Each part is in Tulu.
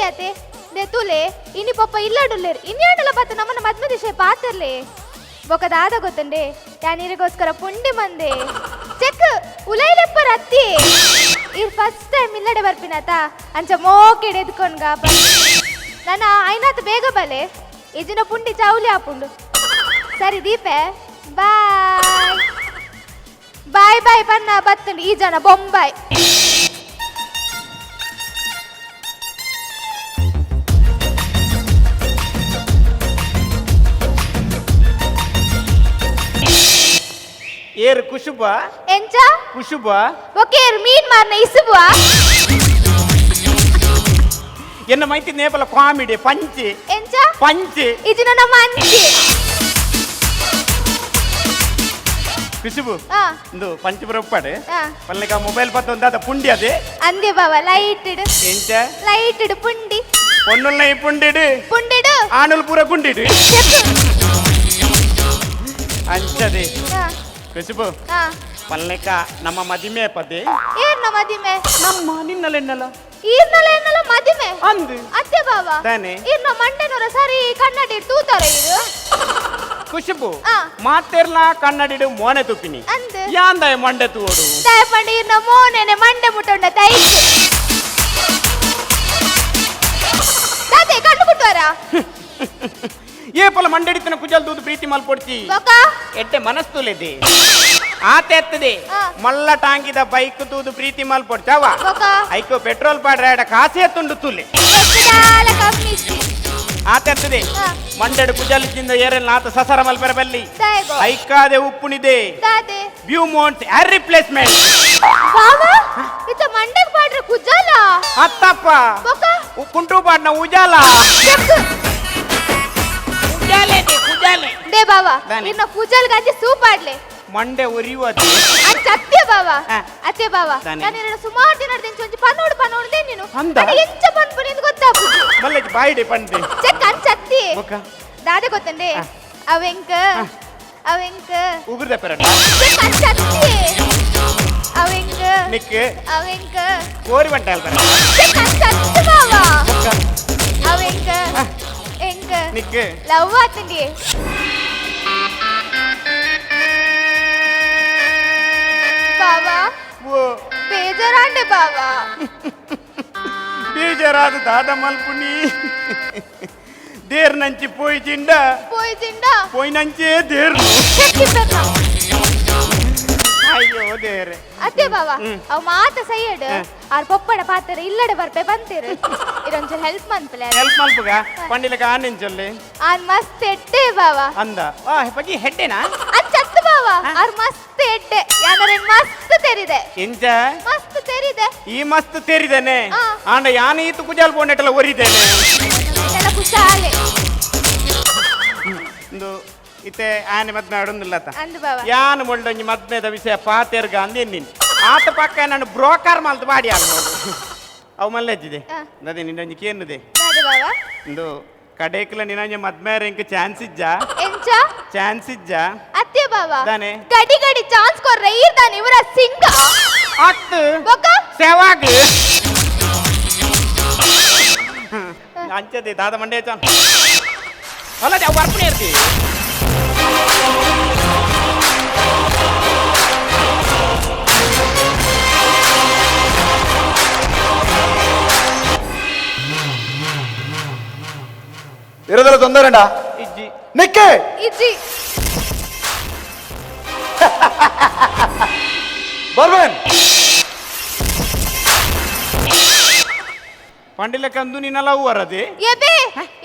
ಅತೆ ದೆ ತುಲೆ ಇನಿ ಪೊಪ್ಪ ಇಲ್ಲಡುಲ್ಲೇರು ಇನ್ಯಾಂಡಲ ಬತ್ತ ನಮ್ಮನ ಮದ್ಮೆ ದಿಶೆ ಪಾತಿರ್ಲೆ ಬೊಕ ದಾದ ಗೊತ್ತಂಡೆ ಯಾನಿರಿಗೋಸ್ಕರ ಪುಂಡಿ ಮಂದೆ ಚೆಕ್ ಉಲೈಲೆಪ್ಪರ ಅತ್ತಿ ಇರ್ ಫಸ್ಟ್ ಟೈಮ್ ಇಲ್ಲಡೆ ಬರ್ಪಿನಾತ ಅಂಚ ಮೋಕೆಡೆ ಎದ್ಕೊಂಡ್ಗ ನನ್ನ ಐನಾತ್ ಬೇಗ ಬಲೆ ಇಜಿನ ಪುಂಡಿ ಚೌಲಿ ಆಪುಂಡು. ಸರಿ ದೀಪೆ ಬಾಯ್ ಬಾಯ್ ಬಾಯ್ ಪನ್ನ ಬತ್ತಂಡು ಈ ಜನ ಬೊಂಬಾಯ್. ಏರು ಕುಶುಬ ಎಂಚ ಕುಶುಬ ಒಕೇರು ಮೀನ್ ಮಾರ್ನ ಇಸುಬುವ ಎನ್ನ ಮೈತಿ ನೇಪಲ ಕಾಮಿಡಿ ಪಂಚಿ ಎಂಚ ಪಂಚಿ ಇಜಿನ ನಮ್ಮ ಅಂಚಿ ಕುಶುಬು ಆ ಇಂದು ಪಂಚಿ ಬರಪ್ಪಾಡು ಆ ಪಲ್ಲಿಕ ಮೊಬೈಲ್ ಪತ್ತೊಂದಾದ ಪುಂಡಿ ಅದೇ ಅಂದೆ ಬಾವ ಲೈಟ್ ಇಡು ಎಂಚ ಲೈಟ್ ಇಡು ಪುಂಡಿ ಪೊಣ್ಣುಲ್ನ ಈ ಪುಂಡಿಡು ಪುಂಡಿಡು ಆಣುಲ್ ಪೂರ ಗುಂಡಿಡು ಚೆಕ್ಕು. ಅಂಚದೆ ಆ, ಕುಶುಬು ಆ. ಪಲ್ಲೆಕ ನಮ್ಮ ಮದಿಮೆ ಪದೆ ಏರ್ನ ಮದಿಮೆ ನಮ್ಮ ನಿನ್ನಲೆನ್ನಲ ಈರ್ನಲ ಎನ್ನಲ ಮದಿಮೆ ಅಂದು ಅತ್ತೆ ಬಾವ ತಾನೆ. ಈರ್ನ ಮಂಡನೂರ ಸರಿ ಕನ್ನಡಿ ತೂತಾರ ಇರು ಕುಶುಬು ಆ. ಮಾತೆರ್ಲಾ ಕನ್ನಡಿಡು ಮೋನೆ ತುಪ್ಪಿನಿ ಅಂದು ಯಾಂದಾಯ ಮಂಡೆ ತೂಡು ತಾಯಪಂಡ ಈರ್ನ ಮೋನೆನೆ ಮಂಡೆ ಮುಟ್ಟೊಂಡ ತೈಕ್ ತಾತೆ ಕಣ್ಣು ಕುಟ್ಟುವಾರ ಏ ಪಲ ಮಂಡೆಡಿತನ ಕುಜಲ್ ದೂದು ಪ್ರೀತಿ ಮಲ್ಪೊಡ್ತಿ ಬೊಕ ಎಟ್ಟೆ ಮನಸ್ತುಲೆದೆ ಆತೆ ಎತ್ತದೆ ಆ. ಮಲ್ಲ ಟಾಂಗಿದ ಬೈಕ್ ತೂದು ಪ್ರೀತಿ ಮಲ್ಪೊಡ್ತಾವ ಬೊಕ ಐಕೋ ಪೆಟ್ರೋಲ್ ಪಾಡ್ರ ಕಾಸೆ ತುಂಡು ತುಲೆ ಎಕ್ಕುದಾಲ ಕಮ್ಮಿ ಇಜ್ಜಿ. ಆತೆ ಎತ್ತದೆ ಆ. ಮಂಡೆಡು ಕುಜಲ್ ಚಿಂದ ಏರೆಲ್ ನಾತ ಸಸರ ಮಲ್ಪೆರ ಬಲ್ಲಿ ದಾಯೆಗೋ? ಐಕಾದೆ ಉಪ್ಪುನಿದೆ ದಾದೆ ಬ್ಯೂಮೋಂಟ್ ಏರ್ ರಿಪ್ಲೇಸ್ಮೆಂಟ್ ಬಾವ ಇತ್ತ ಮಂಡೆಗ್ ಪಾಡ್ರೆ ಕುಜಾಲ ಅತ್ತಪ್ಪ ಬೊಕ ಕುಂಟು ಪಾಡ್ನ ಉಜಾಲ ಚೆಕ್ಕು. ಉಜಾಲೆ ಉಜಾಲೆ they ಬಾವ ದಾನೆ. ಇನ್ನ ಕುಜಲ್ ಗಂಜಿ ಸೂಪ್ ಆಡ್ಲೆ ಮಂಡೆ ಉರಿಯುವದು ಅಂಚ ಅತ್ತೆ ಬಾವ ಆ. ಅತ್ತೆ ಬಾವ ದಾನೆ. ನಾನು ಎರಡು ಸುಮಾರು ದಿನ ಒಂಜಿ ಪನ್ನೋಡು ಪನ್ನೋಡು ನೀನು ಅಂದ? ಅಡ ಎಂಚ ಪನ್ಪುನಿ ಅಂತ ಗೊತ್ತಾಪುಜಿ ಮಲ್ಲಕ್ಕೆ ಬಾಯಿಡೆ ಪಂಡೆ ಚೆಕ್ ಅಂಚ ಅತ್ತಿ ಬೊಕ ದಾದೆ ಗೊತ್ತಂಡೆ ಅವೆಂಕ ಅವೆಂಕ ಉಗುರ್ದ ಪೆರಡ ಚೆಕ್ ಅಂಚ ಅತ್ತಿ ಅವೆಂಕ ನಿಕ್ ಅವೆಂಕ ಕೋರಿ ಬಂಟಾಲ್ ಪೆರಡ ಚೆಕ್ ಅಂಚ ಅತ್ತಿ ಬಾವ ಬೊಕ ಅವೆಂಕ ಎಂಕ ನಿಕ್ ಲವ್ ಆತಂಡಿ ಬಾವಾ ಓ ಬೇಜಾರಾಂಡೆ ಬಾವಾ ಬೀಜರಾದ ದಾದ ಮಲ್ಪುನಿ there ನಂಚಿ ಪೋಯಿ ಜಿಂಡ ಪೋಯ್ದಿಂಡ ಪೋಯಿ ನಂಚೇ ದೇರ್ನು ಚೆಕ್ಕಿಪ್ಪೆರ್ನ ಅಯ್ಯೋ ದೇರೆ ಅತ್ತೆ ಬಾವ ಅವ್ ಮಾತ ಸೈಯಡ್ ಹ. ಆರ್ ಪೊಪ್ಪಡ ಪಾತ್ರ ಇಲ್ಲಡೆ ಬರ್ಪೆ ಬಂತೀರು ಇದೊಂಚೂರು ಹೆಲ್ಪ್ ಮನ್ಪಲೆ ಹೆಲ್ಪ್ ಮಲ್ಪುಗ ಪಂಡಿಲಕ ಆನೆಂಚೊಲ್ಲೆ ಆನ್ ಮಸ್ತ್ ಎಡ್ಡೆ ಬಾವ ಅಂದ ಆ ಬಗ್ಗಿ ಹೆಡ್ಡೆನಾ ಅಚ್ಚತ್ತು ಬಾವ ಆರ್ ಮಸ್ತ್ ಎಡ್ಡೆ ಯಾನರೆ ಮಸ್ತ್ ತೆರಿದೆ ಎಂಚ ಮಸ್ತ್ ತೆರಿದೆ ಈ ಮಸ್ತ್ ತೇರಿದೇನೆ ಆ. ಆಂಡ ಯಾನ ಈತು ಕುಜಾಲ್ ಪೋಂಡೆಟಲ ಒರಿದೇನೆ ಎಲ್ಲ ಕುಶಾಲೆ ಇಂದು ಇತ್ತೆ ಆನೆ ಮದ್ಮೆ ಆಡೊಂದಿಲ್ಲತ ಅಂದು ಬಾವ ಯಾನ್ ಮೊಳ್ಡೊಂಜಿ ಮದ್ಮೆದ ವಿಷಯ ಪಾತೆರ್ಗ ಅಂದೇನಿನ್ ಆತ ಪಕ್ಕ ನಾನು ಬ್ರೋಕರ್ ಮಲ್ತು ಬಾಡಿ ಅಲ್ಲ ಅವು ಮಲ್ಲೆಜ್ಜಿದೆ ಆ. ಅದೇ ನಿನ್ನೊಂಜಿ ಕೇನುದೆ ದಾದೆ ಬಾವ ಇಂದು ಕಡೇಕ್ಲ ನಿನ್ನೊಂಜಿ ಮದ್ಮೆ ಇಂಕ ಚಾನ್ಸ್ ಇಜ್ಜ ಎಂಚ ಚಾನ್ಸ್ ಇಜ್ಜ ಅತ್ತೆ ಬಾವ ದಾನೆ. ಗಡಿ ಗಡಿ ಚಾನ್ಸ್ ಕೊರ್ರೆ ಈರ್ದಾನೆ ಇವರ ಸಿಂಗ ಅತ್ತು ಬೊಕ ಸೆವಾಗ್ ಅಂಚದೆ ದಾದ ಮಂಡೆ ಚಾನ್ ಅಲ್ಲ ಅವು ವರ್ಪಣೆ ಇರ್ತಿ ಇರೋದೆಲ್ಲ ತೊಂದರೆಂಡ ಇಜ್ಜಿ ನಿಕ್ಕೆ ಇಜ್ಜಿ ಬರ್ಬೇನ್ ಪಂಡಿಲ ಕಂದು ನಿನ್ನಲ್ಲ ಹೂವರದೆ ಎಬೆ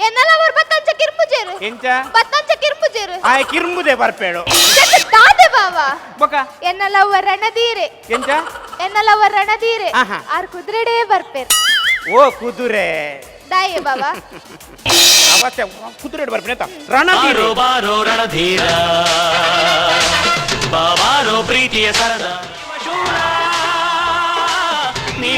ಎನ್ನಲ ಅವರು ಬತ್ತಂಚ ಕಿರ್ಮುಜೇರು ಎಂಚ ಬತ್ತಂಚ ಕಿರ್ಮುಜೇರು ಆಯ ಕಿರ್ಮುದೆ ಬರ್ಪೇಳು ಚೆಕ್ ದಾದೆ ಬಾವ ಬೊಕ ಎನ್ನಲ ಅವ್ವ ರಣಧೀರೆ ಎಂಚ ಎನ್ನಲ ಅವ್ವ ರಣಧೀರೆ ಆಹಾ. ಆರ್ ಕುದುರೆಡೇ ಬರ್ಪೇರ್ ಓ ಕುದುರೆ ದಾಯೆ ಬಾವ ಅವಶ್ಯ ಕುದುರೆ ಬರ್ಪೇನೆ ರಣಧೀರೆ ಬಾರೋ ಬಾರೋ ರಣಧೀರ ಬಾಬಾರೋ ಪ್ರೀತಿಯ ಸರದ ಶೂರ ನೀ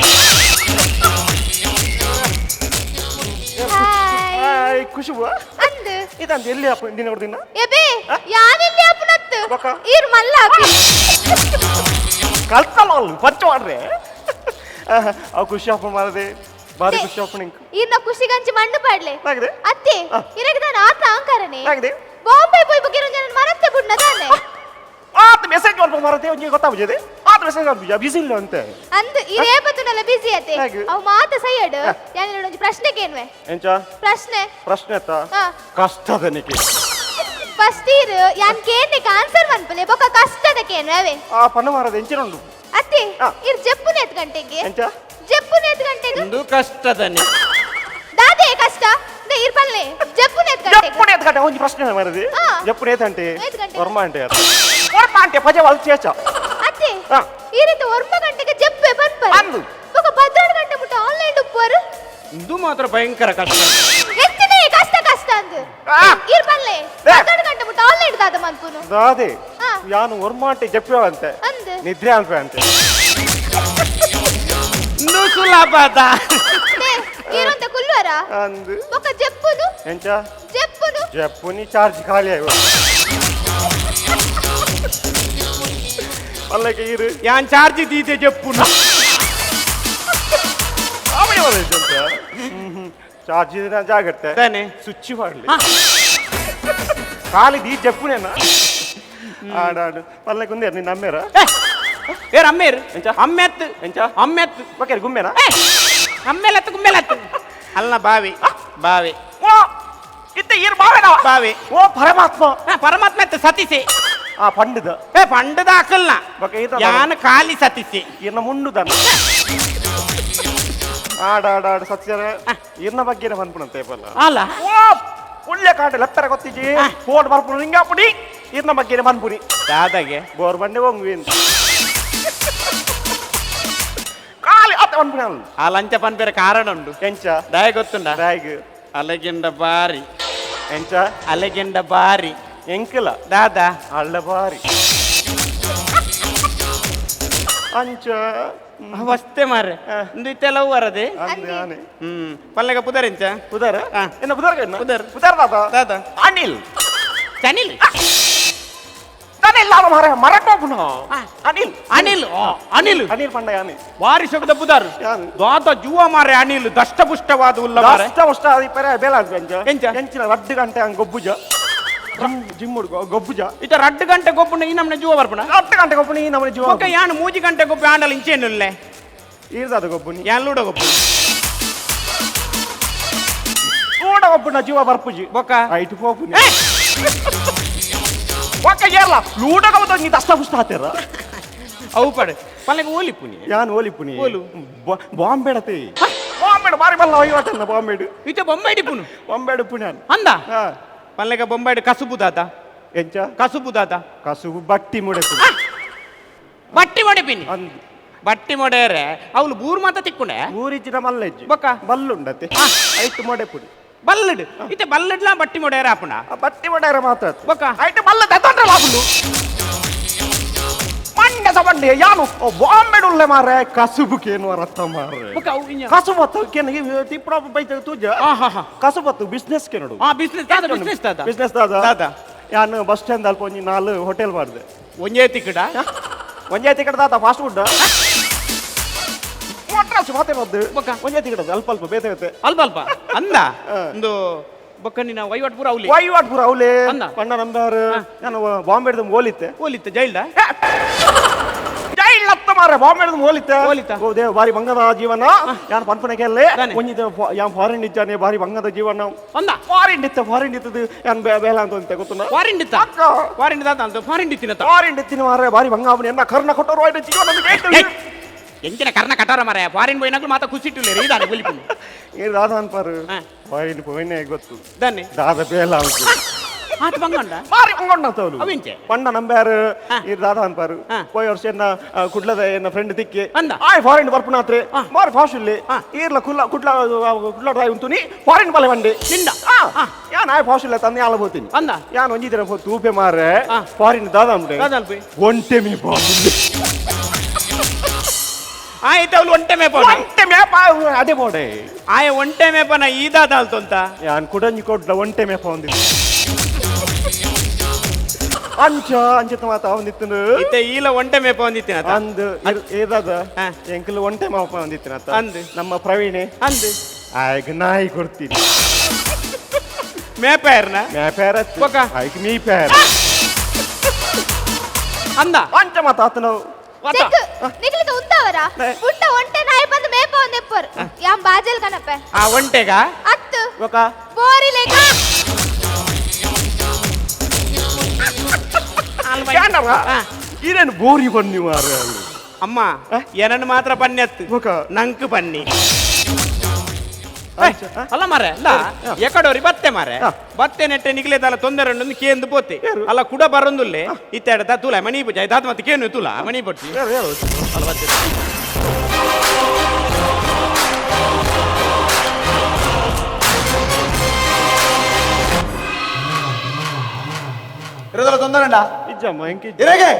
ಹಾಯ್ ಹಾಯ್ ಖುಷಿಬು ಅಂದು ಇದಂತ ಎಲ್ಲಿ ಅಪ್ಪ ನಿನ್ನ ಹೊಡ್ದಿನ ಎಬೆ ಯಾನಿಲ್ಲಿ ಅಪ್ಪನತ್ತು ಬೊಕ? ಈರ್ ಮಲ್ಲ ಕಲ್ತಲ್ಲ ಅಲ್ಲಿ ಪಚ್ಚ ಮಾಡ್ರೆ ಅವು ಖುಷಿ ಅಪ್ಪ ಮಾಡದೆ ಬಾರಿ ಖುಷಿ ಆಪುಂಡು ಇಂಕ್. ಈರ್ನ ಖುಷಿಗಂಚಿ ಮಣ್ಣು ಪಾಡ್ಲೆ. ದಾಗಿದೆ? ಅತ್ತೆ, ಇರಗ ದಾನ ಆತ ಅಹಂಕಾರನೇ. ದಾಗಿದೆ? ಬಾಂಬೆ ಪೋಯಿ ಬುಕಿರ ಜನ ಮರತ್ತೆ ಬುಡ್ನ ದಾನೆ. ಆತ ಮೆಸೇಜ್ ಮಾಡ್ಬೋ ಮರತೆ ಒಂಜಿ ಗೊತ್ತಾಪುಜೆ. ಆತ ಮೆಸೇಜ್ ಮಾಡ್ಬುಜ ಬಿಸಿ ಇಲ್ಲ ಅಂತೆ. ಅಂದ್ ಇರೇ ಬತ್ತುನಲ್ಲ ಬಿಸಿ ಅತ್ತೆ. ಹಾಗೆ. ಅವು ಮಾತ ಸೈಯಡ್ ಯಾನ್ ಒಂಜಿ ಪ್ರಶ್ನೆ ಕೇನ್ವೆ. ಎಂಚ? ಪ್ರಶ್ನೆ. ಪ್ರಶ್ನೆ ಅತ್ತ? ಹಾ. ಕಷ್ಟದ ನಿಕ್ಕೆ. ಫಸ್ಟ್ ಇಯರ್ ಯಾನ್ ಕೇನ್ನೆಕ್ ಆನ್ಸರ್ ಮನ್ಪುಲೆ ಬೊಕ ಕಷ್ಟದ ಕೇನ್ವೆ ಅವೇ. ಆ ಪಣ್ಣ ಮಾರದ ಎಂಚಿನ ಉಂಡು. ಅತ್ತೆ, ಹಾ. ಇರ್ ಜಪ್ಪುನೆ ಎತ್ ಗಂಟೆಗೆ? ಎಂಚ? ಜಪ್ಪುನೆ ಎತ್ ಗಂಟೆಗೆ? ಇಂದು ಕಷ್ಟದನೆ. ದಾದೆ ಕಷ್ಟ ದೆ ಇರ್ ಪಲ್ಲೆ ಜಪ್ಪುನೆ ಎತ್ ಗಂಟೆಗೆ? ಜಪ್ಪುನೆ ಎತ್ ಗಂಟೆ ಒಂಜಿ ಪ್ರಶ್ನೆ ಮಾರದಿ. ಹಾ. ಜಪ್ಪುನೆ ಎತ್ ಗಂಟೆ? ಎತ್ ಗಂಟೆಗೆ? ವರ್ಮ ಅಂಟೆ ಅತ್ತ. ವರ್ಮ ಅಂಟೆ ಪಜೆ ವಲ್ ಚೇಚ. ಅತ್ತೆ, ಹಾ. ಈ ರೀತಿ ಒರ್ಮ ಗಂಟೆಗೆ ಜಪ್ಪೆ ಪನ್ಪರ್. ಅಂದು. ಬೊಕ 12 ಗಂಟೆ ಮುಟ್ಟ ಆನ್ಲೈನ್ ಉಪ್ಪರು. ಇಂದು ಮಾತ್ರ ಭಯಂಕರ ಕಷ್ಟ. ಎತ್ತಿನೇ ಕಷ್ಟ ಕಷ್ಟ ಅಂದು. ಆ. ಇರ್ ಪಲ್ಲೆ they. 12 ಗಂಟೆ ಮುಟ್ಟ ಆನ್ಲೈನ್ ದಾದ ಮನ್ಪುನು. ದಾದೆ. ಹಾ. ಯಾನು ವರ್ಮ ಅಂಟೆ ಜಪ್ಪೆ ಅಂತೆ. ಅಂದು. ನಿದ್ರೆ ಅಲ್ಪೆ ಅಂತೆ. ಇಂದು ಸುಲಭದ. ದೆ, ಈರಂತ ಕುಲ್ವರ? ಅಂದು. ಬೊಕ ಜಪ್ಪುನು? ಎಂಚ? ಜಪ್ಪುನು? ಜಪ್ಪುನಿ ಚಾರ್ಜ್ ಖಾಲಿ ಆಯ್ವ. ಪಲ್ಲಕ್ಕೆ ಇರು. ಯಾನ್ ಚಾರ್ಜ್ ದೀತೆ ಜಪ್ಪುನು. ಚಾರ್ಜ್ ಇದ್ರೆ ಜಾಗ್ರತೆ. ತಾನೆ. ಸ್ವಿಚ್ ಮಾಡಲಿ. ಖಾಲಿ ದೀ ಜಪ್ಪುನೇನ? ಆಡಾಡು. ಪಲ್ಲಕ್ಕೆ ಉಂದೇರು ನಿನ್ನ ಅಮ್ಮೇರ? ಏರ್ ಅಮ್ಮೇರು. ಎಂಚ? ಅಮ್ಮೆತ್ತು. ಎಂಚ? ಅಮ್ಮೆತ್ತು. ಬಕೇರಿ ಗುಮ್ಮೇನಾ? ಅಮ್ಮೇಲತ್ತು ಗುಮ್ಮೇಲತ್ತು. ಅಲ್ಲ ಬಾವಿ ಬಾವಿ. ಓ ಇತ್ತ ಈರ್ ಬಾವೆನಾ? ಬಾವಿ. ಓ ಪರಮಾತ್ಮ. ಪರಮಾತ್ಮ ಎತ್ತ ಸತಿಸಿ. ಆ ಪಂಡದ. ಏ ಪಂಡದ ಅಕಲ್ನ. ಬೊಕ ಈತ ಯಾನ್ ಖಾಲಿ ಸತಿಸಿ. ಇರ್ನ ಮುಂಡುದನ. ಆಡಾಡಾಡು ಸತ್ಯರ ಇರ್ನ ಬಗ್ಗೆನೇ ಪನ್ಪುನಂತೆ ಪಲ್ಲ. ಅಲ್ಲ. ಓ ಪುಳ್ಯ ಕಾಟ ಲೆಪ್ಪರ ಗೊತ್ತಿಜಿ. ಫೋನ್ ಬರ್ಪುನು ಹಿಂಗಾಪುಡಿ ಇರ್ನ ಬಗ್ಗೆನೇ ಪನ್ಪುನಿ. ದಾದಾಗೆ. ಬೋರ್ ಬಂಡೆ ಹೋಗುವೇನು. ಖಾಲಿ ಅತ್ತ ಪನ್ಪುನಿ ಅಲ್ಲ. ಆ ಲಂಚ ಪನ್ಪೇರ ಕಾರಣ ಉಂಡು. ಎಂಚ? ದಾಯ ಗೊತ್ತುಂಡ? ದಾಯಗ್. ಅಲೆಗೆಂಡ ಬಾರಿ. ಎಂಚ? ಅಲೆಗೆಂಡ ಬಾರಿ. ಎಂಕಲ. ದಾದಾ. ಅಳ್ಳ ಬಾರಿ. ಅಂಚ. ವಸ್ತೆ ಮಾರ್ರೆ. ಇಂದು ಇತ್ತೆಲ್ಲ ವರದೆ. ಅಂದೆ ಆನೆ. ಪಲ್ಲೆಗ ಪುದರ್ ಎಂಚ? ಪುದರ್? ಆ. ಎನ್ನ ಪುದರ್ ಎನ್ನ? ಪುದರ್. ಪುದರ್ ದಾದ? ದಾದ. ಅನಿಲ್. ಚನಿಲ್. ಅನಿಲ್ ಲಾಲ ಮಾರೆ ಮರಕೋಪುನ. ಅನಿಲ್. ಅನಿಲ್. ಆ, ಅನಿಲ್. ಅನಿಲ್ ಪಂಡ ಯಾನೆ. ವಾರಿ ಶಬ್ದ ಪುದರ್. ಯಾನು? ದಾದ ಜೂವ ಮಾರೆ ಅನಿಲ್ ದಷ್ಟಪುಷ್ಟವಾದ ಉಲ್ಲ ಮಾರೆ. ದಷ್ಟಪುಷ್ಟ ಅದು ಪರ ಬೇಲ ಅಂತ ಎಂಚ? ಎಂಚ? ಎಂಚಿನ ರಡ್ಡು ಗಂಟೆ ಹಂಗ್ ಗೊಬ್ಬುಜ. ಜಿಮ್ ಹುಡುಗ ಗೊಬ್ಬುಜ. ಇತ ರಡ್ಡು ಗಂಟೆ ಗೊಬ್ಬುನ ಈ ನಮ್ಮನೆ ಜೂವ ಬರ್ಪುನ? ರಡ್ಡು ಗಂಟೆ ಗೊಬ್ಬುನ ಈ ನಮ್ಮನೆ ಜೂವ. ಬೊಕ್ಕ ಯಾನು ಮೂಜಿ ಗಂಟೆ ಗೊಬ್ಬು ಆಂಡಲ ಇಂಚೇನುಲ್ಲೆ? ಈರ್ದಾದ ಗೊಬ್ಬುನಿ. ಯಾನ್ ಲೂಡ ಗೊಬ್ಬು. ಲೂಡ ಗೊಬ್ಬುನ ಜೀವ ಬರ್ಪುಜಿ. ಬೊಕ್ಕ? ಐಟು ಪೋಪುನಿ. ಬೊಕ್ಕ ಏರ್ಲ ಲೂಡ ಗೊಬ್ಬು ನೀ ದಷ್ಟಪುಷ್ಟ ಆತೇರ. ಅವು ಪಡೆ. ಪಲ್ಲೆಗೆ ಓಲಿಪುನಿ. ಯಾನ್ ಓಲಿಪುನಿ. ಓಲು. ಬಾಂಬೆಡತೆ. ಬಾಂಬೆಡ ಬಾರಿ ಬಲ್ಲ ವಹಿವಾಟನ್ನ ಬಾಂಬೆಡು. ಇತ ಬೊಂಬೈಡಿ ಪುನು. ಬಾಂಬೆಡು ಪುಣ್ಯಾನ್. ಅಂದ? ಹಾ. ಪಲ್ಲೆಗ ಬೊಂಬೈಡ್ ಕಸುಬು ದಾದ. ಎಂಚ? ಕಸುಬು ದಾದ. ಕಸುಬು ಬಟ್ಟಿ ಮುಡೆಪುನಿ. ಬಟ್ಟಿ ಮೊಡೆಪಿನಿ. ಅಂದ್. ಬಟ್ಟಿ ಮೊಡೆಯರೆ ಅವಳು ಬೂರ್ ಮಾತ ತಿಕ್ಕುಂಡೆ. ಊರಿಚಿನ ಮಲ್ಲೆಜ್ಜಿ. ಬೊಕ್ಕ? ಬಲ್ಲುಂಡತೆ. ಐಟು ಮೊಡೆಪುನಿ. ಬಲ್ಲಡ್. ಇತ್ತೆ ಬಲ್ಲಡ್ಲಾ ಬಟ್ಟಿ ಮೊಡೆಯರೆ ಆಪುಂಡ. ಆ ಬಟ್ಟಿ ಮೊಡೆಯರೆ ಮಾತ್ರ. ಬೊಕ್ಕ? ಐಟು ಬಲ್ಲ ದತ್ತೊಂಡ್ರೆ ಲಾಪುಂಡು. ಮಂಡೆ ಸಬಂಡೆ ಯಾನು ಬಾಂಬೆಡು ಉಲ್ಲೆ ಮಾರೆ ಕಸುಬು ಕೇನು ರತ್ತ ಮಾರೆ. ಬೊಕ್ಕ ಅವು ಇನ್ಯ. ಕಸುಬು ಅತ್ತ ಕೇನು ಈ ತಿಪ್ಪಡ ಬೈತ ತೂಜ. ಆ, ಹಾ, ಹಾ. ಕಸುಬು ಅತ್ತು ಬಿಸ್ನೆಸ್ ಕೇನೋಡು. ಆ, ಬಿಸ್ನೆಸ್ ದಾದ, ಬಿಸ್ನೆಸ್ ದಾದ. ಬಿಸ್ನೆಸ್ ದಾದ. ದಾದ. ಯಾನು ಬಸ್ ಸ್ಟ್ಯಾಂಡ್ ಅಲ್ಪ ಒಂಜಿ ನಾಲ್ ಹೋಟೆಲ್ ಮಾಡಿದೆ. ಒಂಜೇ ತಿಕ್ಕಡ? ಒಂಜೇ ತಿಕ್ಕಡ ದಾದ ಫಾಸ್ಟ್ ಫುಡ್. ಮಡ್ರಾಸ್ ಮಾತೆ ಮದ್ದು. ಬೊಕ್ಕ? ಒಂಜೇ ತಿಕ್ಕಡ ಅಲ್ಪ ಅಲ್ಪ ಬೇತೆ ಬೇತೆ. ಅಲ್ಪ ಅಲ್ಪ ಅಂದ? ಒಂದು ಬೊಕ್ಕ ನಿನ್ನ ವಹಿವಾಟ್ ಪೂರ ಅವಲಿ. ವಹಿವಾಟ್ ಪೂರ ಅವಲೇ. ಅಂದ? ಪಂಡ ನಂಬಾರು. ನಾನು ಬಾಂಬೆಡ್ದು ಓಲಿತ್ತೆ. ಓಲಿತ್ತೆ ಜೈಲ್ಡ? ಜೈಲ್ ಅತ್ತ ಮಾರ್ರೆ, ಬಾಂಬೆಡ್ದು ಓಲಿತ್ತೆ. ಓಲಿತ್ತ. ಓ ದೇವ್ ಬಾರಿ ಬಂಗದ ಜೀವನ. ಯಾನ್ ಪನ್ಪುನ ಕೇಳ್ಲೆ. ತಾನೆ. ಒಂಜಿ ಯಾನ್ ಫಾರಿನ್ ಇಚ್ಚಾನೆ ಬಾರಿ ಬಂಗದ ಜೀವನ. ಅಂದ? ಫಾರಿನ್ ಇತ್ತ, ಫಾರಿನ್ ಇತ್ತದು ಯಾನ್ ಬೇಲ ಅಂತ ಅಂತೆ ಗೊತ್ತುಂಡ? ಫಾರಿನ್ ಇತ್ತ? ಅಕ್ಕ. ಫಾರಿನ್ ದಾದ ಅಂತ ಫಾರಿನ್ ಇತ್ತಿನ ತ. ಫಾರಿನ್ ಇತ್ತಿನ ಮಾರ್ರೆ ಬಾರಿ ಬಂಗ ಅವನು ಎನ್ನ ಕರ್ಣ ಕೊಟ್ಟರು ಆಯ್ತು ಜೀವನ ನಮಗೆ ಏಟು. ಏಯ್, ಎಂಚಿನ ಕರ್ಣ ಕಟಾರ ಮಾರ್ರೆ, ಫಾರಿನ್ ಪೋಯಿನಾಗ್ಲು ಮಾತ ಖುಷಿ ಇಟ್ಟಿಲ್ಲ ಇದಾನೆ ಬುಲಿಪುನಿ. ಏ ದಾದ ಅನ್ಪಾರು. ಹಾ. ಫಾರಿನ್ ಪೋಯಿನೇ ಗೊತ್ತು. ದಾನೆ. ದಾದ ಬೇಲ ಅಂತ. ಆತ ಬಂಗಂಡ? ಬಾರಿ ಬಂಗಂಡ ಅಂತ ಅವನು. ಅವಿಂಚೆ? ಪಂಡ ನಂಬ್ಯಾರು. ಹಾ. ಈ ದಾದ ಅನ್ಪಾರು. ಹಾ. ಪೋಯ್ ವರ್ಷ ಎನ್ನ, ಕುಡ್ಲದ ಎನ್ನ ಫ್ರೆಂಡ್ ತಿಕ್ಕಿ. ಅಂದ? ಆಯ್ ಫಾರಿನ್ ಬರ್ಪುನಾತ್ರೆ. ಹಾ. ಬಾರಿ ಫಾಸ್ಟ್ ಇಲ್ಲಿ. ಹಾ. ಈರ್ಲ ಕುಲ್ಲ ಕುಡ್ಲ, ಕುಡ್ಲ ಡ್ರೈವ್ ಉಂಟುನಿ ಫಾರಿನ್ ಬಲೆ ಬಂಡೆ. ನಿಂದ? ಹಾ. ಹಾ. ಯಾನ್ ಆಯ್ ಫಾಸ್ಟ್ ಇಲ್ಲ ತಂದೆ ಯಾಲ ಹೋತೀನಿ. ಅಂದ? ಯಾನ್ ಒಂಜಿ ದಿನ ತೂಪೆ ಮಾರ್ರೆ. ಹಾ. ಫಾರಿನ್ ದಾದ ಅಂಬ್ರೆ. ದಾದ ಅನ್ಪಿ? ಒಂಟೆ ಮೇ ಬಾಂಬೆ. ಆಯ್ತು ಅವಳು ಒಂಟೆ ಮೇಪ. ಒಂಟೆ ಮೇಪ ಅದೇ ಬೋಡೆ. ಆಯ ಒಂಟೆ ಮೇಪನ ಈ ದಾದ ಅಲ್ತೊಂತ. ಯಾನ್ ಕುಡಂಜಿ ಕೊಡ್ಲ ಒಂಟೆ ಮೇಪ ಹೊಂದಿದ್ದು. ಅಂಚ ಅಂಚ ಮಾತ ಒಂದಿತ್ತನು ಇತ್ತೆ ಈಲ ಒಂಟೆ ಮೇಪ ಒಂದಿತ್ತಿನ ಅಂದ್ ಏದಾದ ಎಂಕಲ್ ಒಂಟೆ ಮಾಪ ಒಂದಿತ್ತಿನ ಅಂದ್. ನಮ್ಮ ಪ್ರವೀಣೆ ಅಂದ್ ಆಯ್ಗ ನಾಯಿ ಕೊಡ್ತೀನಿ ಮೇಪೇರ್ನ ಮೇಪೇರ ಬೊಕ? ಆಯ್ಕ ಮೀ ಪೇರ ಅಂದ ಅಂಚ ಮಾತ ಆತನ ವತ. ಚೆಕ್ ನಿಗ್ಲಿಕ್ಕೆ ಉಂತವರ ಉಂಟ ಒಂಟೆ ನಾಯಿ ಬಂದು ಮೇಪ ಒಂದೆಪ್ಪರ್ ಯಾಂ ಬಾಜಲ್ ಕನಪೆ ಆ ಒಂಟೆಗ ಅತ್ತು ಬೊಕ ಬೋರಿ ಲೇಕ ಕ್ಯಾನರ ಇದೇನು ಬೋರಿ ಬನ್ನಿ ಮಾರ ಅಮ್ಮ ಏನನ್ನು ಮಾತ್ರ ಪನ್ನೆತ್ತು ಬೊಕ? ನಂಕ್ ಪನ್ನಿ ಅಂಚ, ಆ? ಅಲ್ಲ ಮಾರೆ ಅಲ್ಲ ಎಕಡೋರಿ ಬತ್ತೆ ಮಾರೆ ಆ. ಬತ್ತೆ ನೆಟ್ಟೆ ನಿಗ್ಲೆ ತಲ ತೊಂದರೆ ಉಂಡು ಕೇಂದು ಪೋತೆ ಏರು. ಅಲ್ಲ ಕುಡ ಬರೊಂದುಲ್ಲೆ ಇತ್ತೆಡ ತೂಲ ಮಣಿ ಪೂಜೆ ದಾತ್ ಮತ್ತೆ ಕೇನು ತುಲ ಮಣಿ ಪೊಟ್ಟಿ ಏರು, ಏರು. ಅಲ್ಲ ಬತ್ತೆ ಇರೋದಲ್ಲ ತೊಂದರೆ ಉಂಟಾ? ಇಜ್ಜಮ್ಮ ಎಂಕ ಇಜ್ಜ. ಇರಗೆ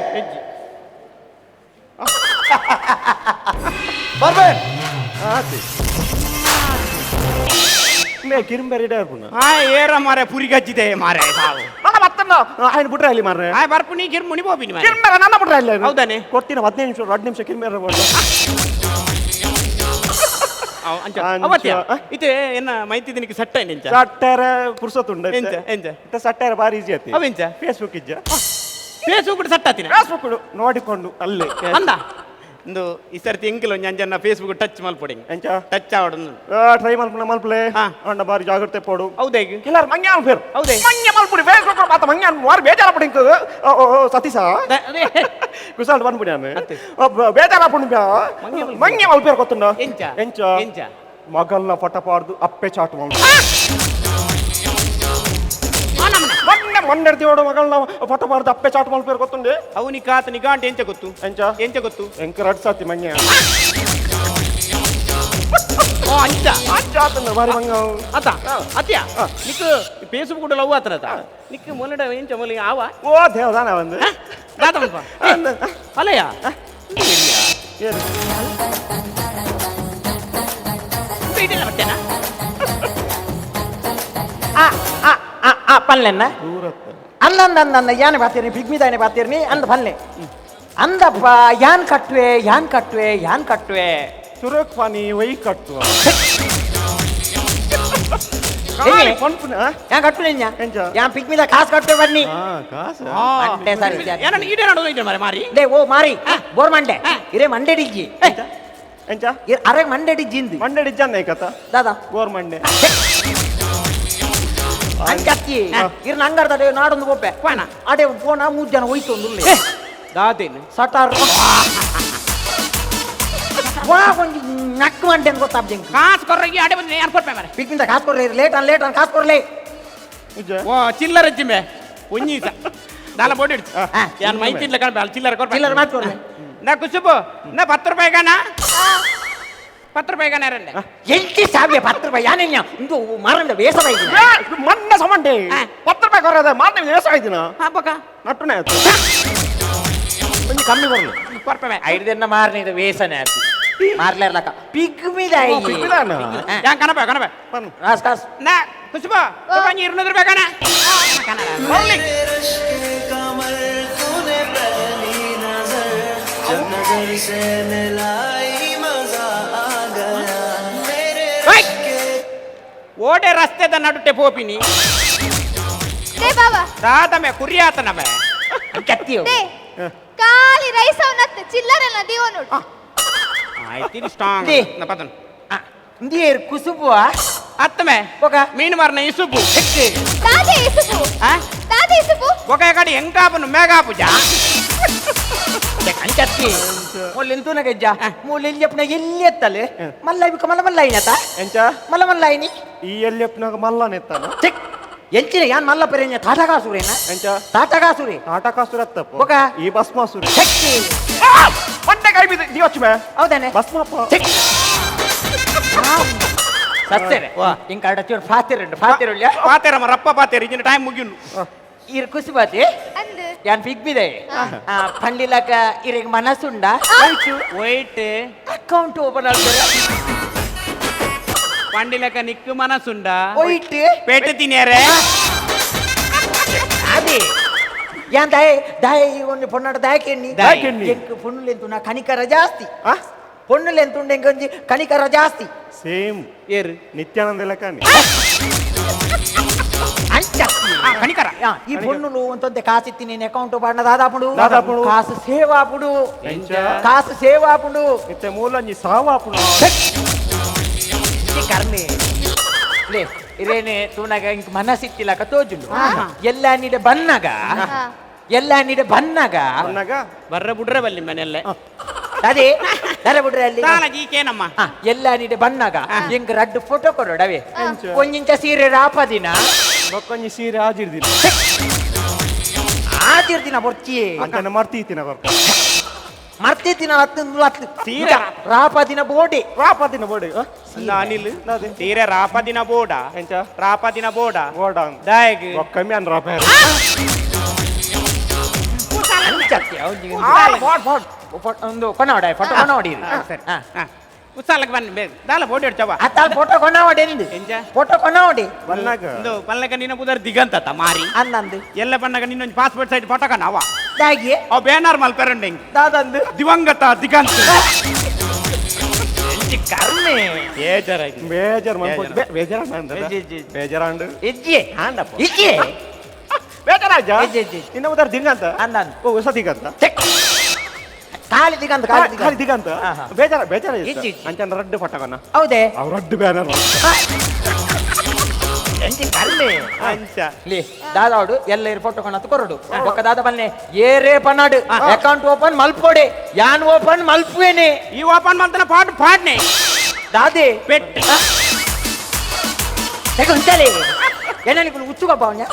ಬರ್ಬೇ ಆತಿ ಮೇ ಕಿರುಂಬೆರಿ ಡೇರ್ಪುನ ಆ ಏರ ಮಾರೆ ಪುರಿ ಗಜ್ಜಿದೆ ಮಾರೆ ಸಾವು ನನ್ನ ಮತ್ತನ್ನ ఆయన ಬಿಟ್ರೆ ಅಲ್ಲಿ ಮಾರ್ರೆ ಆ ಬರ್ಪುನಿ ಕಿರ್ಮುನಿ ಬೋಪಿನಿ ಮಾರೆ ಕಿರುಂಬೆರ ನನ್ನ ಬಿಟ್ರೆ ಅಲ್ಲಿ ಹೌದಾನೆ? ಕೊಡ್ತೀನಿ 15 ನಿಮಿಷ 2 ನಿಮಿಷ ಕಿರುಂಬೆರ ಬೋಡ ಅವ್ ಅಂಚ ಅಂಚ. ಅವತ್ಯ ಆ? ಇತ್ತೆ ಎನ್ನ ಮೈತಿ ದಿನಕ್ಕೆ ಸೆಟ್ ಎಂಚ ಸಟ್ಟೆರ ಪುರ್ಸೊತ್ ಉಂಡು ಎಂಚ ಎಂಚ ಇತ್ತೆ ಸಟ್ಟೆರ ಬಾರಿ ಈಜಿ ಆತಿ ಅವ್ ಎಂಚ? ಫೇಸ್ಬುಕ್ ಇಜ್ಜ ಫೇಸ್ಬುಕ್ ಸೆಟ್ ಆತಿನ ಫೇಸ್ಬುಕ್ ನೋಡಿಕೊಂಡು ಅಲ್ಲೇ ಅಂದ ಇಂದು ಈ ಸರ್ತಿ ಎಂಕಲ್ ಒಂಜಿ ಅಂಜನ್ನ ಫೇಸ್ಬುಕ್ ಟಚ್ ಮಲ್ಪೊಡಿ ಎಂಚ ಟಚ್ ಆವಡೊಂದು ಟ್ರೈ ಮಲ್ಪುನ ಮಲ್ಪಲೆ ಹಾ. ಅಂಡ ಬಾರಿ ಜಾಗ್ರತೆ ಪೋಡು ಹೌದಾ ಈಗ ಎಲ್ಲಾರು ಮಂಗ್ಯ ಅನ್ಪೇರು ಹೌದೇ? ಮಂಗ್ಯ ಮಲ್ಪುಡಿ ಫೇಸ್ಬುಕ್ ಮಾತ ಮಂಗ್ಯ ವಾರ ಬೇಜಾರ ಪಡಿ ಸತೀಶ ಕುಸಾಲ್ ಬಂದ್ಬಿಡಿ ನಾನು ಅತ್ತೆ. ಬೇಜಾರ ಪುಂಡಿ ಮಂಗ್ಯ ಮಲ್ಪುಡಿ. ಮಂಗ್ಯ ಮಲ್ಪೇರು ಗೊತ್ತುಂಡ ಎಂಚ? ಎಂಚ ಎಂಚ? ಮಗಲ್ನ ಫಟ ಪಾಡ್ದು ಅಪ್ಪೆ ಚಾಟ್ ಮಾಡು ಮೊನ್ನೆ ಮೊನ್ನೆ ದೇವಡು ಮಗಲ್ನ ಫಟ ಪಾಡ್ದು ಅಪ್ಪೆ ಚಾಟ್ ಮಲ್ಪೇರು ಗೊತ್ತುಂಡೆ ಅವು ನಿಕಾತ ನಿಗಾಂಟ್ ಎಂಚ ಗೊತ್ತು ಎಂಚ ಎಂಚ ಗೊತ್ತು ಎಂಕ ರಡ್ ಸಾತಿ ಮಂಗ್ಯ ಓ ಅಂಚ ಅಂಚ ಆತನ ಬಾರಿ ಮಂಗ ಅತ್ತ ಅತ್ಯ ನಿಕ್ ಫೇಸ್ಬುಕ್ ಕೂಡ ಲವ್ ಆತನ ನಿಕ್ ಮೊನ್ನೆ ಎಂಚ ಮೊನ್ನೆ ಆವ ಓ ದೇವದಾನ ಒಂದು ದಾತ ಮಲ್ಪ ಅಲ್ಲಯ್ಯ ಏನು ಇದೆಲ್ಲ ಬರ್ತೇನಾ ಆ ಆ ಆ ಆ ಪನ್ಲೆನ್ನ ದೂರತ್ತ ಅಲ್ಲ ಅಂದ ಅಂದ ಯಾನ್ ಬಾತೀರ್ನಿ ಪಿಗ್ಮಿದಾನೆ ಬಾತೀರ್ನಿ ಅಂದ ಪನ್ಲೆ ಅಂದಪ್ಪ ಯಾನ್ ಕಟ್ಟುವೆ ಯಾನ್ ಕಟ್ಟುವೆ ಯಾನ್ ಕಟ್ಟುವೆ ಸುರಕ್ ಪಾನಿ ವೈ ಕಟ್ಟುವ ಏ. ಪನ್ಪುನ ಯಾನ್ ಕಟ್ಟುವೆ ಇಂಜ ಎಂಚ? ಯಾನ್ ಪಿಗ್ಮಿದ ಕಾಸು ಕಟ್ಟುವೆ ಬನ್ನಿ ಆ ಕಾಸು ಮಂಡೆ ಸರಿ ಏನನ್ನ ಈಡೇ ನಡೋದು ಇದೆ ಮಾರೆ ಮಾರಿ they ಓ ಮಾರಿ ಬೋರ್ ಮಂಡೆ ಇರೇ ಮಂಡೆ ಡಿಜ್ಜಿ ಎಂಚ ಅರೆ ಮಂಡೆ ಡಿಜ್ಜಿ ಇಂದು ಮಂಡೆ ಡಿಜ್ಜಾನ ಕಥ ದಾದಾ ಗೋರ್ ಮಂಡೆ ಅಂಚತ್ತಿ ಇರ್ ನಂಗರ್ದ ನಾಡೊಂದು ಪೋಪೆ ಪಾಣ. ಅಡೆ ಪೋಣ ಮೂರು ಜನ ಹೋಯ್ತು ಒಂದು ದಾತೇನು ಸಟಾರ್ ವಾ ಒಂಜಿ ನಕ್ಕು ಮಂಡೆ ಅಂತ ಗೊತ್ತಾಬ್ಜಂಗ್ ಕಾಸು ಕೊರ್ರಗಿ ಅಡೆ ಬಂದು ಯಾರು ಕೊಡ್ಪೆ ಮಾರೆ ಪಿಗ್ಮಿದ ಕಾಸು ಕೊರ್ಲೆ ಲೇಟ್ ಅನ್ ಲೇಟ್ ಅನ್ ಕಾಸು ಕೊರ್ಲೆ ನಿಜ ಓ ಚಿಲ್ಲರ ಜಿಮ್ಮೆ ಒಂಜಿ ದಾಲ ಬೋಡಿ ಇಡ್ತು ಹಾ. ಯಾನ್ ಮೈ ತಿನ್ಲ ಕಾಣ್ಬೆ ಅಲ್ಲಿ ಚಿಲ್ಲರ ಕೊರ್ಪೆ ಚಿಲ್ಲರೆ ಮಾತ್ ಕೊರ್ಲೆ ನಾ ಕುಸುಬು ನಾ 10 ರೂಪಾಯಿ ಕಾಣ 10 ರೂಪಾಯಿ ಕಾಣ ರಂಡೆ ಎಂಟಿ ಸಾವಿರ 10 ರೂಪಾಯಿ ಯಾನೆನ್ಯ ಇಂದು ಮಾರಂಡ ಬೇಸರ ಇದ್ದೀನಿ ಮೊನ್ನೆ ಸಮಂಡೆ 10 ರೂಪಾಯಿ ಕೊರದ ಮಾರನೇ ದಿವಸ ಆಯ್ತಿನ ಹಾ ಬಕ ನಟ್ಟುನೆ ಆಯ್ತು ಒಂಜಿ ಕಮ್ಮಿ ಬರಲಿ ಕೊರ್ಪೆ ಮೇ ಐದನ್ನ ಮಾರನೇ ಇದು ಬೇಸನೆ ಆಯ್ತು ಮಾರ್ಲೇರ್ಲಕ್ಕ ಪಿಗ್ಮಿದ ಪಿಗ್ಮಿದಾನ? ಯಾನ್ ಕಣಬೆ ಕಣಬೆ ಬನ್ ಕಾಸು ಕಾಸು ನಾ ಕುಸುಬು ಒಂಜಿ 200 ರೂಪಾಯಿ ಕಾಣ ಬರ್ಲಿ ಓಡೆ ರಸ್ತೆದ ನಡುಟೆ ಪೋಪಿನಿ they ಬಾಬಾ ದಾದಮೆ ಕುರಿಯಾತನ ಮೇ ಕತ್ತಿಯೋ they ಖಾಲಿ ರೈಸ್ ಅವನತ್ತು ಚಿಲ್ಲರೆಲ್ಲ ದೀವ ನೋಡು ಆಯ್ತು ಸ್ಟ್ರಾಂಗ್ they. ನಾ ಪತನ್ ಇಂದಿಯರ್ ಕುಸುಬುವ ಅತ್ತಮೆ ಬೊಕ ಮೀನು ಮಾರ್ನ ಇಸುಬು ದಾದೆ ಇಸುಬು ಆ ದಾದೆ ಇಸುಬು ಬೊಕ ಕಡೆ ಎಂಕಾಪನು ಮೇಗಾಪುಜ ಅಂಚತ್ತಿ ಮೊಳ್ಳೆಂತೂನ ಗಜ್ಜ ಮೊಳ್ಳೆ ಎಲ್ಲಿ ಅಪ್ಪನ ಎಲ್ಲಿ ಎತ್ತಲೆ ಮಲ್ಲ ಬಿಕ ಮಲ್ಲ ಮಲ್ಲ ಐನತ ಎಂಚ ಮಲ್ಲ ಮಲ್ಲ ಐನಿ ಈ ಎಲ್ಲಿ ಅಪ್ಪನಾಗ ಮಲ್ಲನ ಎತ್ತಾನ ಚೆಕ್ ಎಂಚಿನ ಯಾನ್ ಮಲ್ಲ ಪೆರೆಂಜ ತಾಟಕಾಸುರೇನ ಎಂಚ ತಾಟಕಾಸುರಿ ನಾಟಕಾಸುರತ್ತಪ್ಪ ಬೊಕ? ಈ ಭಸ್ಮಾಸುರಿ ಚೆಕ್ ಮಂಡೆ ಕೈ ಬಿದ್ದು ದಿವಚ್ ಮೇ ಹೌದಾನೆ ಭಸ್ಮಪ್ಪ ಚೆಕ್ ಸತ್ತೇನೆ ಇಂಕ ಅಡ ಚೂರು ಫಾತಿರುಂಡು ಫಾತಿರುಳ್ಯ ಪಾತೇರಮ್ಮ ರಪ್ಪ ಪಾತೇರಿ ಇಜಿನ ಟೈಮ್ ಮುಗಿಯುನು ಇರ್ ಕುಸುಬಾತಿ ಅಂದ್ ಯಾನ್ ಪಿಗ್ಬಿದೆ ಪಂಡಿಲಕ ಇರೆಗ್ ಮನಸ್ಸುಂಡ ವೈಟ್ ಅಕೌಂಟ್ ಓಪನ್ ಆಗ್ತದೆ ಪಂಡಿಲಕ ನಿಕ್ಕು ಮನಸ್ಸುಂಡ ವೈಟ್ ಪೇಟೆ ತಿನ್ಯಾರೆ ಅದೇ ಯಾನ್ ದಾಯೆ ದಾಯೆ ಈ ಒಂದು ಪೊಣ್ಣಡ ದಾಯೆ ಕೆಣ್ಣಿ ದಾಯೆ ಕೆಣ್ಣಿ. ಎಂಕ್ ಪೊಣ್ಣುಲೆಂತು ಕನಿಕರ ಜಾಸ್ತಿ ಪೊಣ್ಣುಲೆಂತುಂಡು ಎಂಕೊಂಜಿ ಕನಿಕರ ಜಾಸ್ತಿ ಸೇಮ್ ಏರು ನಿತ್ಯಾನಂದ ಲೆಕ್ಕನಿ ಅಂಚ ಕನಿಕರ ಈ ಪೊಣ್ಣುಲು ಒಂತೊಂತೆ ಕಾಸಿತ್ತಿ ನೀನ್ ಅಕೌಂಟ್ ಪಾಡ್ನ ದಾದಾಪುಡು ದಾದಾಪುಡು. ಕಾಸು ಸೇವಾಪುಡು ಎಂಚ? ಕಾಸು ಸೇವಾಪುಡು ಇತ್ತೆ ಮೂಲಂಜಿ ಸಾವಾಪುಡು ಕರ್ಮೆ ಲೇ ಇರೇನೆ ತೂನಾಗ ಇಂಕ್ ಮನಸ್ಸಿತ್ತಿಲಕ ತೋಜುಂಡು ಎಲ್ಲ ನೀಡೆ ಬನ್ನಾಗ ಎಲ್ಲ ನೀಡೆ ಬನ್ನಾಗ ಅನ್ನಾಗ ಬರ್ರ ಬುಡ್ರೆ ಬಲ್ಲಿ ಮನೆಯಲ್ಲೇ ಅದೇ ದರ ಬಿಡ್ರೆ ಅಲ್ಲಿ ತಾನ ಗೀಕೇನಮ್ಮ ಎಲ್ಲ ನೀಡೆ ಬನ್ನಾಗ ಎಂಕ್ ರಡ್ಡು ಫೋಟೋ ಕೊಡೋಡವೆ ಒಂದಿಂಚ ಸೀರೆ ರಾಪದಿನ ಬೊಕ್ಕೊಂಜಿ ಸೀರೆ ಆಜಿರ್ದಿಲ್ಲ ಆಜಿರ್ದಿನ ಬೊರ್ಚಿಯೇ ಅಂಚನೆ ಮರ್ತೀತಿನ ಬರ್ಕ ಮರ್ತಿದ್ದಿನ ಹತ್ತು ಹತ್ತು ಸೀರೆ ರಾಪದಿನ ಬೋಡಿ ರಾಪದಿನ ಬೋಡಿ ಅನಿಲ್ ಸೀರೆ ರಾಪದಿನ ಬೋಡ ಎಂಚ ರಾಪದಿನ ಬೋಡ ಬೋಡ ದಾಯಗ್ ಕಮ್ಮಿ ಅನ್ ರಾಪ ಒಂದು ಕೊನವಡ ಫೋಟೋ ಕೊನವಡಿ ಸರಿ ಉತ್ಸಾಲಕ್ಕೆ ಬನ್ನಿ ಬೇಗ ದಾಲ ಫೋಟೋ ಇಡ್ಚವ ಅತ್ತ ಫೋಟೋ ಕೊನವಡಿ ಎಂದು ಎಂಚ? ಫೋಟೋ ಕೊನವಡಿ ಬನ್ನಾಗ ಇಂದು ಪಲ್ಲಕ ನಿನ್ನ ಬುದರ್ ದಿಗಂತ ಮಾರಿ ಅಂದಂದು ಎಲ್ಲ ಬಣ್ಣಗ ನಿನ್ನೊಂದು passport size photo ಕಣವ ದಾಗಿ ಅವ ಬ್ಯಾನರ್ ಮಲ್ಪೆರಂಡೆ ದಾದಂದು ದಿವಂಗತ ದಿಗಂತ ಕರ್ಮೆ ಬೇಜಾರಾಗಿ ಬೇಜಾರ್ ಮನ್ಪು ಬೇಜಾರಾಂಡ ಬೇಜಾರಾಂಡು ಇಜ್ಜೆ ಆಂಡಪ್ಪ ಇಜ್ಜೆ ಬೇಜಾರಾಜ ಇಜ್ಜೆ, ಇಜ್ಜೆ. ನಿನ್ನ ಉದಾರ ದಿಗಂತ ಅಂದಂದು ಓ ಹೊಸ ದಿಗಂತ ಖಾಲಿ ದಿಗಂತ ಖಾಲಿ ಖಾಲಿ ದಿಗಂತ ದಿಗಂತ ಆಹಾ. ಬೇಜಾರ ಬೇಜಾರ ಇಜ್ಜೆ, ಇಜ್ಜೆ. ಅಂಚನ ರಡ್ಡು ಫೋಟೋಕನ ಹೌದೇ ಅವ್ ರಡ್ಡು ಬ್ಯಾನರ್ ಎಂಚಿ ಕರ್ಮೆ ಅಂಚ ಲೇ ದಾದಾವಡು ಎಲ್ಲ ಇರು ಫೋಟೋ ಕೊಣತ್ ಕೊರಡು ಒಕ್ಕ ದಾದ ಬನ್ನೆ ಏರೇ ಪನ್ನಾಡು ಅಕೌಂಟ್ ಓಪನ್ ಮಲ್ಪೋಡೆ ಯಾನ್ ಓಪನ್ ಮಲ್ಪುವೇನೆ ಈ ಓಪನ್ ಮಾಡ್ತಾನೆ ಪಾಟ್ ಪಾಟ್ನೆ ದಾದೆ ಪೆಟ್ ತೆಗೆ ఉంచాలి ಏನ నీకు ఉచ్చుగా బావుని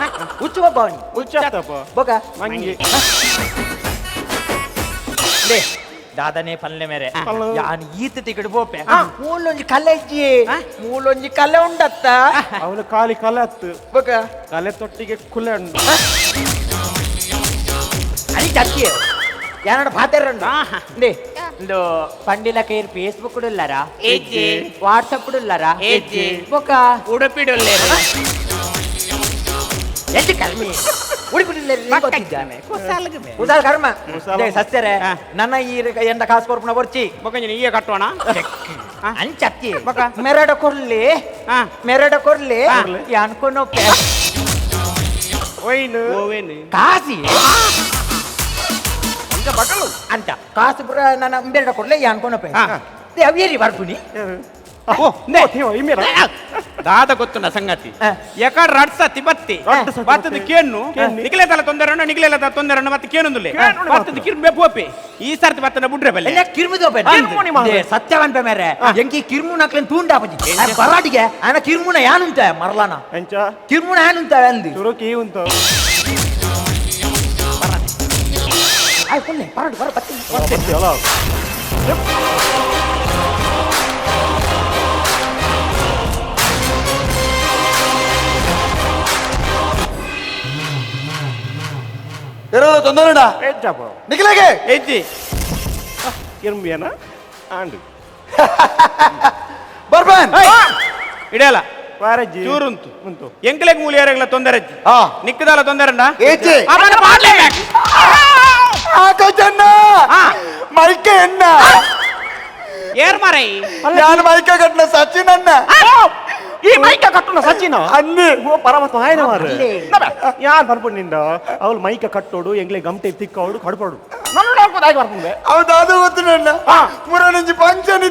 ఉచ్చుగా బావుని ಉಚ್ಚಾತಪ್ಪ బొక ಮಂಗಿ ಲೇ ದಾದನೆ ಪಲ್ಲೆ ಮೇರೆ ಪಲ್ಲೆ. ಯಾನ್ ಈತ ತಿಗಡು ಬೋಪೆ ಮೂಲೊಂಜಿ ಕಲೆ ಇಜ್ಜಿ ಮೂಲೊಂಜಿ ಕಲೆ ಉಂಡತ್ತ ಅವನು ಖಾಲಿ ಕಲೆ ಹತ್ತು ಬೊಕ ಕಲೆ ತೊಟ್ಟಿಗೆ ಕುಲೆ ಉಂಡು అది చచ్చి ಯಾನಡ ಪಾತೆರಂಡು ಲೇ ಇಂದು ಪಂಡಿಲ ಕೈರ್ ಫೇಸ್ಬುಕ್ ಉಳ್ಳಾರಾ ಇಜ್ಜಿ. ವಾಟ್ಸಪ್ ಉಳ್ಳಾರಾ ಇಜ್ಜಿ. ಬೊಕ ಉಡುಪಿಡುಲ್ಲೇರು ಎಂಚ ಕರ್ಮಿ ಉಡುಪಿ ಉದಾಲ್ ಕರ್ಮ ಉಸಾಲ. ಸಸ್ಯರೇ ನನ್ನ ಈ ಎಂಡ ಕಾಸು ಕೊರ್ಪುನ ಬರ್ಚಿ ಬೊಕಂಜಿ ಈಯ ಕಟ್ಟೋಣ ಅಂಚತ್ತಿ ಮೆರಡ ಕೊರ್ಲಿ ಮೆರಡ ಕೊರ್ಲಿ ಯಾನ್ಕೊನೋ ಒಯ್ನು ಓವೇನು ಕಾಸಿ ಅಂತ ಕಾಸು ಪುರ ನನ್ನ ಮೆರಡ ಕೊರ್ಲೆ ಯಾನ್ಕೊನೋ ಅವೇರಿ ಬರ್ಪುನಿ ಓ ಇಮ್ಮೇರ ದಾದ ಗೊತ್ತುನ ಸಂಗತಿ ಎಕಡ್ ರಡ್ಸತಿ ಬತ್ತಿ ರಡ್ಡು ಸತಿ ಬತ್ತದ ಬತ್ತಿ. ಕೇಣ್ಣು ಕೇಣ್ಣು. ನಿಗಲೇ ತಲ ತೊಂದರೆ ಉಂಡು ನಿಗಲೆಲ್ಲ ತೊಂದರೆ ಉಂಡು ಮತ್ತೆ ಕೇಣುಂದುಲ್ಲೆ ಕೇಣ್ಣು ಬತ್ತದ ಕಿರ್ಬೆ ಪೋಪೆ ಈ ಸರ್ತಿ ಬತ್ತನ ಬುಡ್ರೆ ಬಲ್ಲೆ ಎಲ್ಲ ಕಿರ್ಮುದೋಪೆ ಕಿರ್ಮುನಿ ಮಾರ್ರೆ. ಸತ್ಯವನ್ಪೆ ಮೇರೆ ಎಂಕಿ ಕಿರ್ಮುನ ಅಕ್ಲೆನ್ ತೂಂಡಾಪಜಿ ಬರಾಟಿಗೆ ಆನ ಕಿರ್ಮುನ ಯಾನುಂತ ಮರಲಾನ ಎಂಚ ಕಿರ್ಮುನ ಯಾನುಂತ ಅಂದು ಚುರುಕಿ ಉಂಟು ಆಯ್ ಕೊಲ್ಲೆ ಬರಾಡು ಬರ ಬತ್ತಿ ಬತ್ತಿ ಅಲ್ಲ ಇರೋದು ತೊಂದರೆಡ ಎಂಚಪ್ಪ ನಿಖಿಲಗೆ ಎಜ್ಜಿ ಕಿರ್ಮಿಯನ ಆಂಡು ಬರ್ಬನ್ ಇಡಲ್ಲ ವಾರಜ್ಜಿ ಚೂರುಂತು ಉಂಟು ಎಂಕಲೆಗ್ ಮೂಲಿಯರೆಗ್ಲ ತೊಂದರೆ ಅಜ್ಜಿ ಹಾ. ನಿಕ್ಕದಾಲ ತೊಂದರೆ ಉಂಡಾ? ಏಚೆ ಅವನ ಪಾಡ್ಲೇಬೇಕು. ಆಕಾಶಣ್ಣ ಮೈಕೆ ಎಣ್ಣ ಏರ್ ಮಾರೈ ನಾನು ಮೈಕೆ ಕಟ್ಟಿನ ಸಚಿನ್ ಅಣ್ಣ ಈ ಮೈಕ ಕಟ್ಟುನ ಸಚಿನ ಅನ್ನು ಓ ಪರಮಾತ್ಮ ಆಯ್ನ ಮಾರ್ರೆ ಯಾನ್ ಬರ್ಪುಂಡು ನಿಂದ ಅವಳು ಮೈಕ ಕಟ್ಟೋಡು ಎಂಗ್ಲೆ ಗಮಟೆ ತಿಕ್ಕವಡು ಕಡ್ಪೋಡು ನನ್ನ ಬರ್ಪುಂಡೆ ಹೌದು ಅದು ಗೊತ್ತು ನನ್ನ ಮುರನಂಜಿ ಫಂಕ್ಷನ್